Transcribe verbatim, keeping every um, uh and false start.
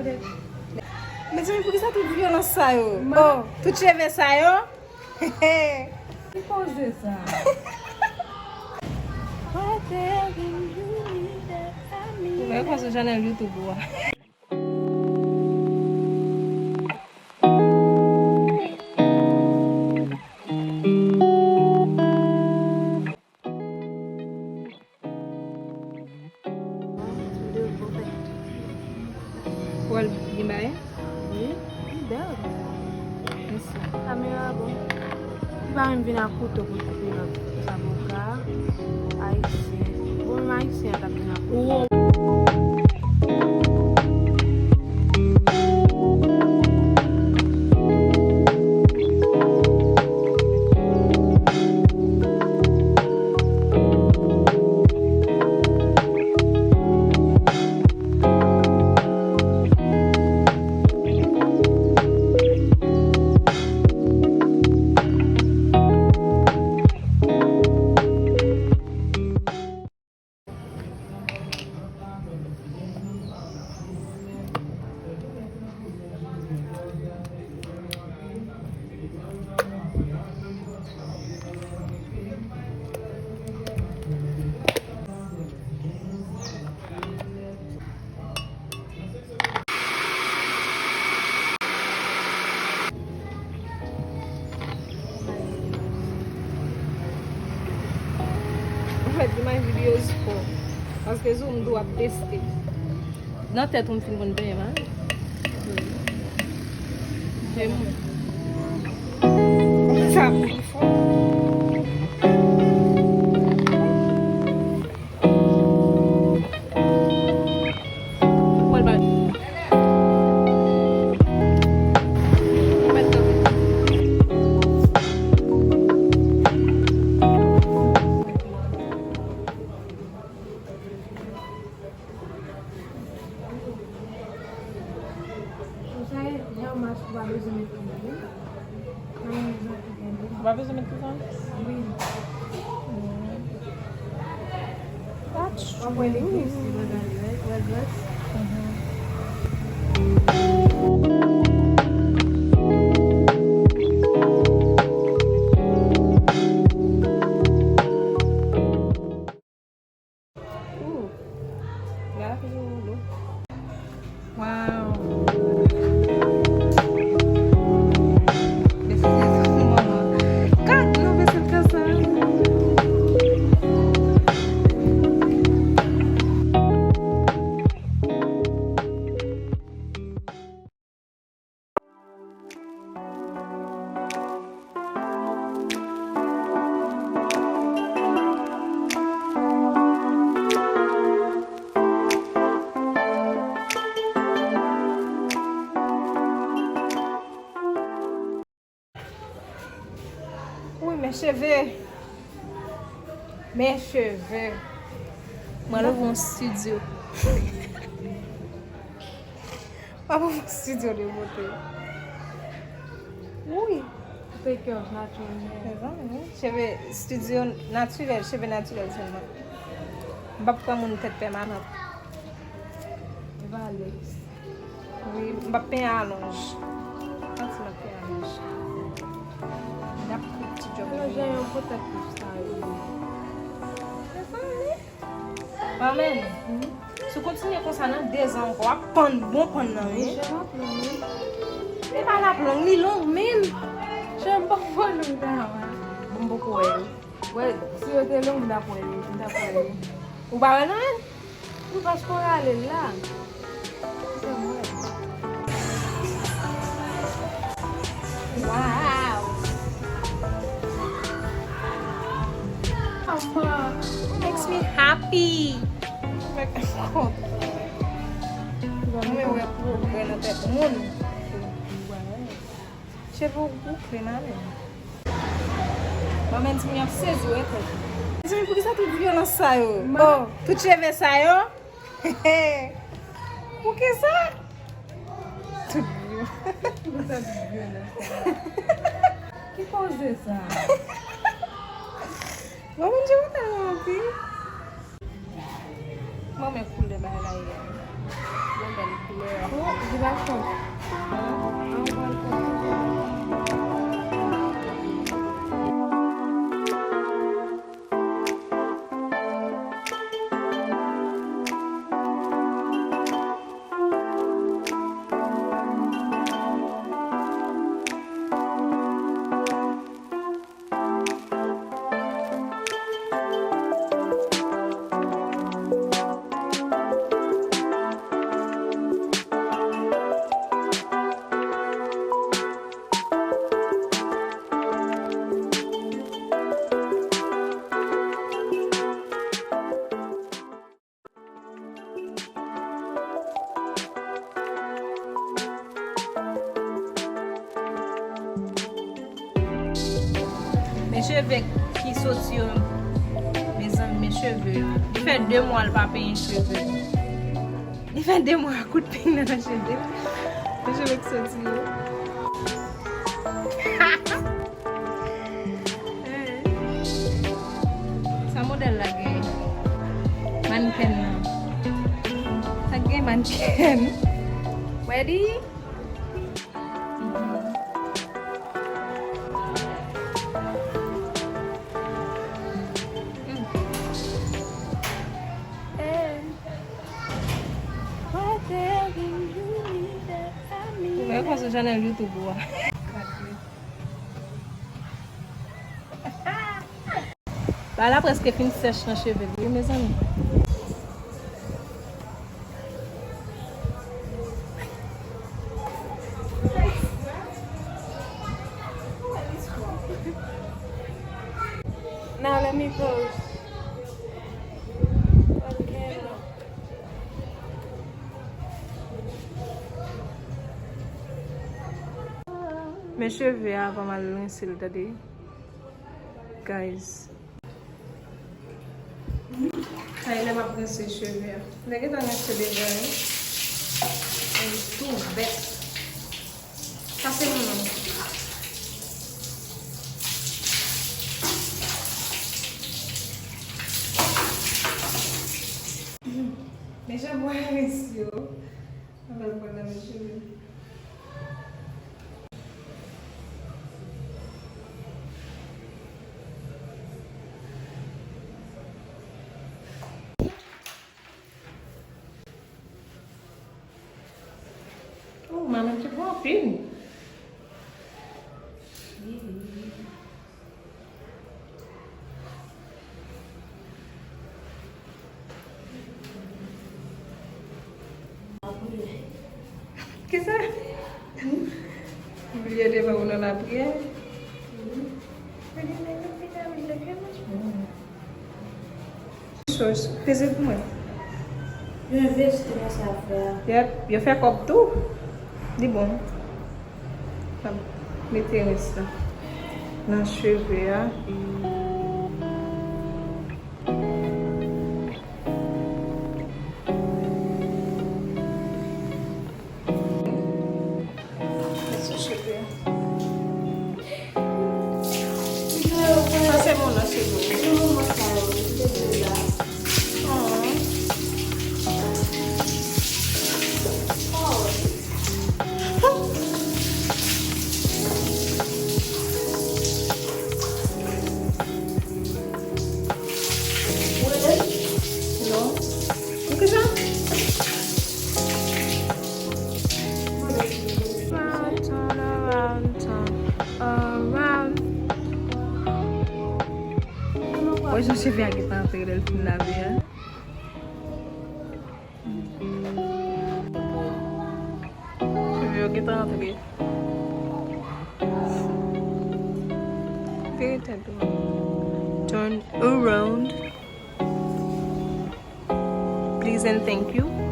Mezanmi, poukisa tout vyolans sa yo? Oh, tout cheve sa yo? Ki koze sa? Ou wè konsa chanèl YouTube ou a. Wè l gen bagay? Wi, li bèl. Mèsi. Kamera bon. Li pa menm vin ak kouto pou l koupe nan avoka ayisyen. Bon, menm ayisyen an t ap vin ak kouto. Ou fè imaj videyo spò. Paske sou m tou ap teste. Nan tèt ou m fin konn benyen m, a? Wi. Jem. Sa pi fò. Ou sa e, lè w mache, ou pa bezwen met kondom. Ou pa bezwen met kondom? Wi. That's true. Wè li plis, li pa gade, right? Wè dress? Mhm. Ooh. Gade ki woulo. Wow. Gad non, men se kasa. Wi, men cheve. Men cheve. Mwen love yon studio. Pa pou studio de bote. Wi. Take care of natural hair. Mezanmi, cheve studio natirèl, cheve natirèl sèlman. M p ap pran moun tèt pèmanant. E pa Alex. Wi, m p ap penyen alonj. Santi m ap penyen alonj. M ap koup ti djòb. Alonj yon potat pou sa yo. Mezanmi. Mèm, si w kontinye konsa nan dezan ankò, w ap pann bon pann nan, wi. Monchè, m ap long, wi. Li pa n ap long, li long, menm. Monchè, m poko wè long sa, wi. Bon, m poko wè, wi. Wè, si yo te long, m t ap wè, wi. M t ap wè, wi. Ou pa wè nan men? Wi, paske w rale l la. Wow! Makes me happy. Mwen wè pwogrè nan tèt moun. Cheve w boukle, manmi. Manman di m y ap sezi wè tèt. Mezanmi, poukisa tout vyolans sa yo? Oh, tout cheve sa yo? Poukisa? Tout vyolans. Poukisa tout vyolans? Ki koze sa? Manman di w tèlman anpil. Mwen men koulè bagay la ye a. Yon bèl koulè. Oh, li pa fon. Men cheve ki soti yo, mezanmi, men cheve yo. Li fè de mwa l pa penyen cheve. Li fè de mwa ak kout peny nan nan cheve. Men cheve ki soti yo. Sa modèl la gen? Mannequin nan. Sa gen mannequin? Ready? Ou wè kwa sou chanèl YouTube ou a. Ba la prèske fin sèch nan cheve li wi, mezanmi. Now let me pose. Okay. Men cheve a avan m al rense l, tande. Guys. Sa e lè m ap rense cheve a. Lè gentan rense devan yo. Li tou vèt. Pase mwen non. Men jan mwen rense yo. Ann al pran nan men cheve. Oh, manman te bon anpil. Kisa? Bliye devan ou nan lapriyè. Peze pou mwen. Yo envesti nan sa fè a. Yep, yo fè kòb tou. Li bon. Mete rès la nan cheve a. Mete sou cheve a. Sa se moun nan cheve. Wè jan cheve a gentan antre lè l fin lave a. Cheve yo gentan antre. Vire tèt ou. Turn around. Please and thank you.